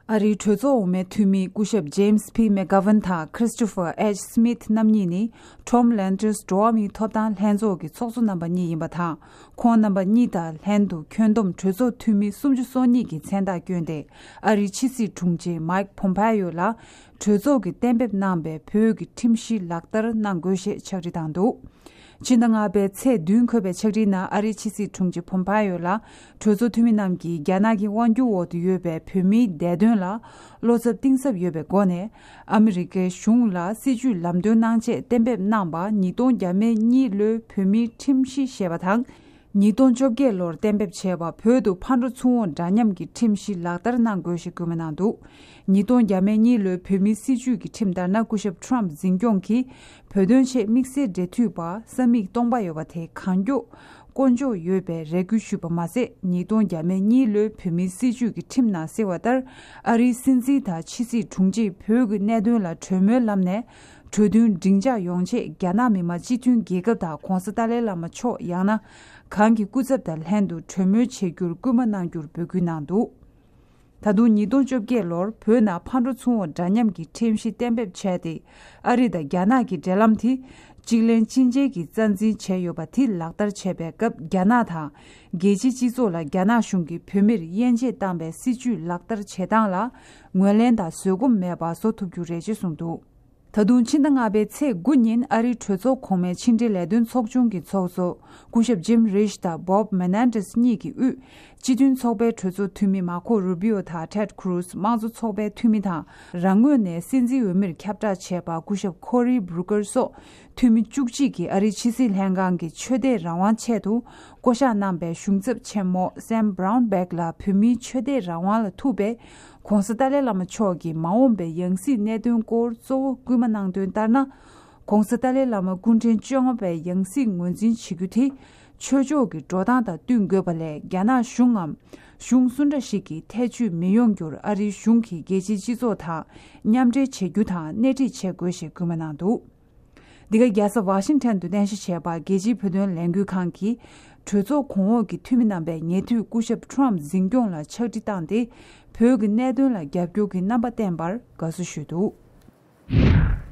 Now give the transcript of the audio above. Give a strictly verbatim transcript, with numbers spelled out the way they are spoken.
ཨ་རིའི་གྲོས་ཚོགས་འོག་མའི་འཐུས་མི་སྐུ་ཞབས་James P. McGovern དང་Christopher H. Smith རྣམ་གཉིས་ནི་Trump Landers་འགྲོ་བ་མིའི་ཐོབ་ཐང་ལྷན་ཚོགས་ཀྱི་ཚོགས་གཙོ་རྣམ་པ་གཉིས་ཡིན་པ་དང་། ཁོང་རྣམ་པ་གཉིས་དང་ལྷན་དུ་ཁྱོན་བསྡོམས་གྲོས་ཚོགས་འཐུས་མི་སུམ་ཅུ་སོ་གཉིས་ཀྱི་མཚན་རྟགས་བསྐྱོན་ཏེ། ཨ་རིའི་ཕྱི་སྲིད་དྲུང་ཆེ་Mike Pompeo ལ་གྲོས་ཚོགས་ཀྱིས་གཏན་འབེབས་གནང་པའི་བོད་ཀྱི་ཁྲིམས་གཞི་ལག་བསྟར་གནང་དགོས་ཞེས་ཕྱག་བྲིས་བཏང་འདུག་ཕྱི་ཟླ་ལྔ་པའི་ཚེས་བདུན་འཁོད་པའི་ཕྱག་བྲིས་ནང་ཨ་རིའི་ཕྱི་སྲིད་དྲུང་ཆེ་Pompeo ལ་གྲོས་ཚོགས་འཐུས་མི་རྣམས་ཀྱིས་རྒྱ་ནག་གི་དབང་སྒྱུར་འོག་ཏུ་ཡོད་པའི་བོད་མིའི་བདེ་དོན་ལ་བློ་འཚབ་གཏིང་ཟབ་ཡོད་པའི་སྒོ་ནས། ཨ་མི་རི་ཀའི་གཞུང་ལ་སྲིད་ཇུས་ལམ་སྟོན་གནང་ཆེད་གཏན་འབེབས་གནང་པ་ཉིས་སྟོང་བརྒྱ་མེད་གཉིས་ལོའི་བོད་མིའི་ཁྲིམས་གཞི་ཞེས་པ་དང་། ཉིས་སྟོང་བཅོ་བརྒྱད་ལོར་གཏན་འབེབས་བྱས་པ་བོད་དུ་ཕར་འགྲོ་ཚུར་འོང་འདྲ་མཉམ་གྱི་ཁྲིམས་གཞི་ལག་བསྟར་གནང་དགོས་ཞེས་སྐུལ་མ་གནང་འདུག་ཉིས་སྟོང་བརྒྱ་མེད་གཉིས་ལོའི་བོད་མིའི་སྲིད་ཇུས་ཀྱི་ཁྲིམས་ལྟར་ན། སྐུ་ཞབས་Trump་འཛིན་སྐྱོང་གིས་བོད་དོན་ཆེད་དམིགས་བསལ་འབྲེལ་མཐུད་པ་ས་མིག་སྟོང་པ་ཡོད་པ་དེ་གང་མགྱོགས་བསྐོ་འཇོག་ཡོད་པའི་རེ་སྐུལ་ཞུས་པ་མ་ཟད། ཉིས་སྟོང་བརྒྱ་མེད་གཉིས་ལོའི་བོད་མིའི་སྲིད་ཇུས་ཀྱི་ཁྲིམས་ནང་གསལ་བ་ལྟར། ཨ་རིའི་སྲིད་འཛིན་དང་ཕྱི་སྲིད་དྲུང་ཆེས་བོད་ཀྱི་གནད་དོན་ལ་གྲོས་མོལ་ལམ་ནས་གྲོས་མཐུན་འགྲིག་འཇགས་ཡོང་ཆེད་རྒྱ་ནག་མི་དམངས་སྤྱི་མཐུན་རྒྱལ་ཁབ་དང་གོང་ས་ཏཱ་ལའི་བླ་མ་མཆོག་ཡང་ན་གང་གི་སྐུ་ཚབ་དང་ལྷན་དུ་གྲོས་མོལ་བྱེད་རྒྱུར་སྐུལ་མ་གནང་རྒྱུར་འབོད་སྐུལ་གནང་འདུག་ད་དུང་ཉིས་སྟོང་བཅོ་བརྒྱད་ལོར་བོད་ནང་ཕར་འགྲོ་ཚུར་འོང་འདྲ་མཉམ་གྱི་ཁྲིམས་གཞི་གཏན་འབེབས་བྱས་ཏེ། ཨ་རི་དང་རྒྱ་ནག་གི་འབྲེལ་ལམ་དེ་གཅིག་ལན་གཅིག་འཇལ་གྱི་རྩ་འཛིན་བྱས་ཡོད་པ་དེ་ལག་བསྟར་བྱས་པའི་སྐབས། རྒྱ་ནག་དང་རྒྱལ་སྤྱིའི་སྤྱི་ཚོགས་ལ་རྒྱ་ནག་གཞུང་གིས་བོད་མིར་དབྱེ་འབྱེད་བཏང་པའི་སྲིད་ཇུས་ལག་བསྟར་བྱེད་སྟངས་ལ་ངོས་ལེན་དང་བཟོད་སྒོམ་མེད་པ་བཟོ་ཐུབ་རྒྱུ་རེད་ཅེས་གསུངས་འདུག་ད་དུང་ཕྱི་ཟླ་ལྔ་པའི་ཚེས་དགུ་ཉིན་ཨ་རིའི་གྲོས་ཚོགས་གོང་མའི་ཕྱི་འབྲེལ་ལས་དོན་ཚོགས་ཆུང་གི་ཚོགས་གཙོ་སྐུ་ཞབས་Jim Risch དང་Bob Menendez གཉིས་ཀྱི་དབུས་སྤྱི་མཐུན་ཚོགས་པའི་གྲོས་ཚོགས་འཐུས་མི་Marco Rubio དང་Ted Cruz། དམངས་གཙོ་ཚོགས་པའི་འཐུས་མི་དང་རང་ངོས་ནས་སྲིད་འཛིན་འོས་མིར་ཁྱབ་བསྒྲགས་བྱས་པ་སྐུ་ཞབས་Cory Booker སོགས་འཐུས་མི་བཅུ་གཅིག་གིས་ཨ་རིའི་ཕྱི་སྲིད་ལྷན་ཁང་གི་ཆོས་དད་རང་དབང་ཆེད་དུ་བསྐོ་གཞག་གནང་པའི་གཞུང་ཚབ་ཆེན་མོ་Sam Brownback ལ་བོད་མིའི་ཆོས་དད་རང་དབང་ལ་ཐུག་པའི་གོང་ས་ཏཱ་ལའི་བླ་མ་མཆོག་གི་མ་འོངས་པའི་ཡང་སྲིད་གནད་དོན་སྐོར་གཙོ་བོ་སྐུལ་མ་གནང་དོན་ལྟར་ན། གོང་ས་ཏཱ་ལའི་བླ་མ་སྐུ་ཕྲེང་བཅོ་ལྔ་པའི་ཡང་སྲིད་ངོས་འཛིན་བྱེད་རྒྱུ་དེ་ཆོས་ཕྱོགས་ཀྱི་འགྲོ་སྟངས་དང་བསྟུན་དགོས་པ་ལས་རྒྱ་ནག་གཞུང་ངམ་གཞུང་སུ་འདྲ་ཞིག་གིས་ཐེ་བྱུས་མི་ཡོང་རྒྱུར་ཨ་རིའི་གཞུང་གིས་རྒྱལ་སྤྱིའི་སྤྱི་ཚོགས་དང་མཉམ་འབྲེལ་བྱེད་རྒྱུ་དང་སྣེ་ཁྲིད་བྱེད་དགོས་ཞེས་སྐུལ་མ་གནང་འདུག་འདི་ག་རྒྱལ་ས་ཝ་ཤིང་ཊོན་དུ་རྟེན་གཞི་བྱས་པ་རྒྱལ་སྤྱིའི་བོད་དོན་ལས་འགུལ་ཁང་གིས་གྲོས་ཚོགས་གོང་འོག་གི་འཐུས་མི་རྣམ་པས་ཉེ་དུས་སྐུ་ཞབས་Trump་འཛིན་སྐྱོང་ལ་ཕྱག་བྲིས་བཏང་སྟེ། བོད་ཀྱི་གནད་དོན་ལ་རྒྱབ་སྐྱོར་གྱི་རྣམ་པ་བསྟན་པར་དགའ་བསུ་ཞུས་འདུག